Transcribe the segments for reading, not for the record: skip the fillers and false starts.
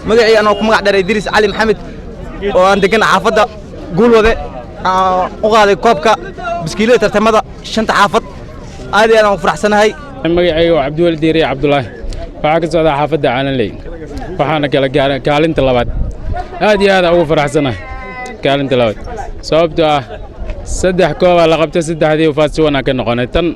Magacii anoo ku magac dheer Idriis Cali Maxamed oo aan degan xaafadda Guulwade, aan u qaaday koobka biskiilada tartamada shanta xaafad. Aad iyo aad aan u faraxsanahay. Magacayga waa Cabdiweli Diiriye Cabdulaahi. Waxaa ka socdaa xaafadda Calanley, waxaana kala gaaray kaalinta labaad. Aad iyo aad aan ugu faraxsanahay kaalinta labaad, sababtoo ah saddex koobaa la qabtay, saddexdii first one aan ka noqonay. Tan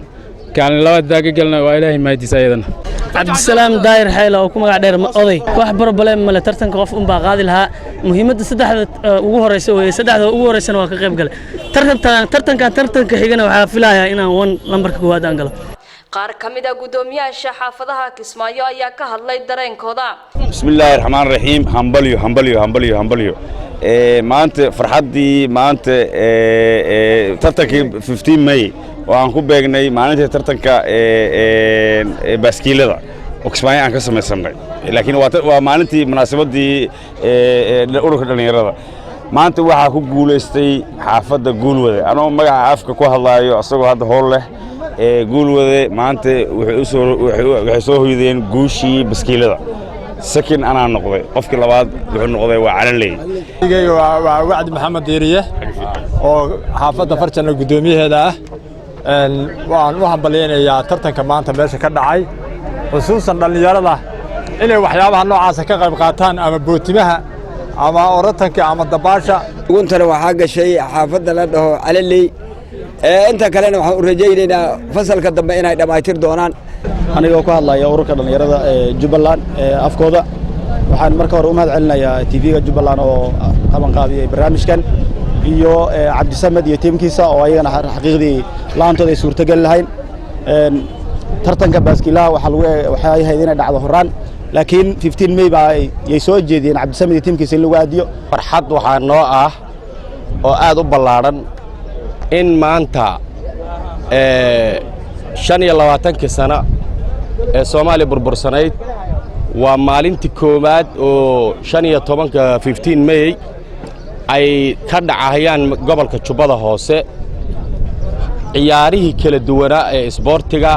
kaalin labaad daa ka gelna, waa Ilaahay mahadiis ayadana. Cabdisalaam Daayir Xayla oo ku magac dheer Oday. Wax problem male, tartanka qof unbaa qaadi lahaa. Muhiimadda saddexda ugu horeysa weeye, saddexda ugu horeysana waa ka qayb galay. Tartankan, tartankan tartanka xigana waxaa filayaa inaan one lambarka koowaad aan galo. Qaar ka mid a guddoomiyaasha xaafadaha Kismaayo ayaa ka hadlay dareenkooda. Bismillaahi raxmaan raxiim. Hambalyo, hambalyo, hambalyo, hambalyo. Maanta farxaddii maanta tartankii 15 May oo aan ku beegnay maalintii tartanka baaskiilada oo Kismaayo aan ka samaysanay, laakiin waa maalintii munaasabaddii ururka dhallinyarada. Maanta waxaa ku guulaystay xaafadda Guulwade. Anoo magaca afka ku hadlaayo, asagoo hadda howl leh Guulwade, maanta waxay soo hoydeen guushii baskiilada. Second anaa noqday, qofkii labaad wuxuu noqday waa Calanley. Waa Wacdi Maxamed Diiriye oo xaafadda Farjanna guddoomiyaheeda ah. Waan u hambalyaynayaa tartanka maanta meesha ka dhacay, xusuusan dhallinyarada inay waxyaabaha noocaasa ka qayb qaataan, ama bootimaha ama oratanka ama dabaasha. Uguntana waxaa gashay xaafadda la dhaho Calaley. Inta kalena waxaan u rajaynaynaa fasalka dambe inay dhammaytir doonaan. Anigoo ku hadlaya ururka dhallinyarada ee Jubbaland ee afkooda, waxaan marka hore u mahad celinayaa TV-ga Jubbaland oo qabanqaabiyey barnaamijkan, iyo Cabdisamed iyo tiimkiisa oo ayagana xaqiiqdii la'aantooda ay suurtogeli lahayn. Tartanka baaskiilaha waxaa lagu waxay ahayd inay dhacdo horaan, laakiin 15 May baa yay soo jeediyeen Cabdisamed iyo tiimkiisa in lagu aadiyo. Farxad waxaa noo ah oo aad u ballaadhan in maanta 25-kii sano ee Soomaaliya burbursanayd waa maalintii koowaad oo 15-ka 15 May ay ka dhacahayaan gobolka Jubbada Hoose ciyaarihii kala duwanaa ee isboortiga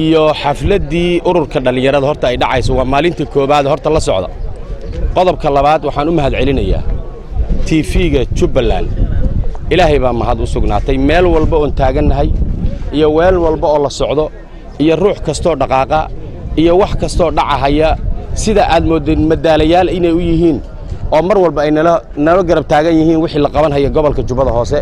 iyo xafladdii ururka dhallinyarada horta ay dhacayso. Waa maalintii koowaad horta la socda. Qodobka labaad, waxaan u mahad celinayaa TV-ga Jubbaland. Ilaahay baa mahad u sugnaatay. Meel walba oon taagannahay iyo weel walba oo la socdo iyo ruux kastoo dhaqaaqa iyo wax kastoo dhacahaya, sida aad moodeen madaalayaal inay u yihiin oo mar walba ay nala garab taagan yihiin wixii la qabanhaya gobolka Jubbada Hoose.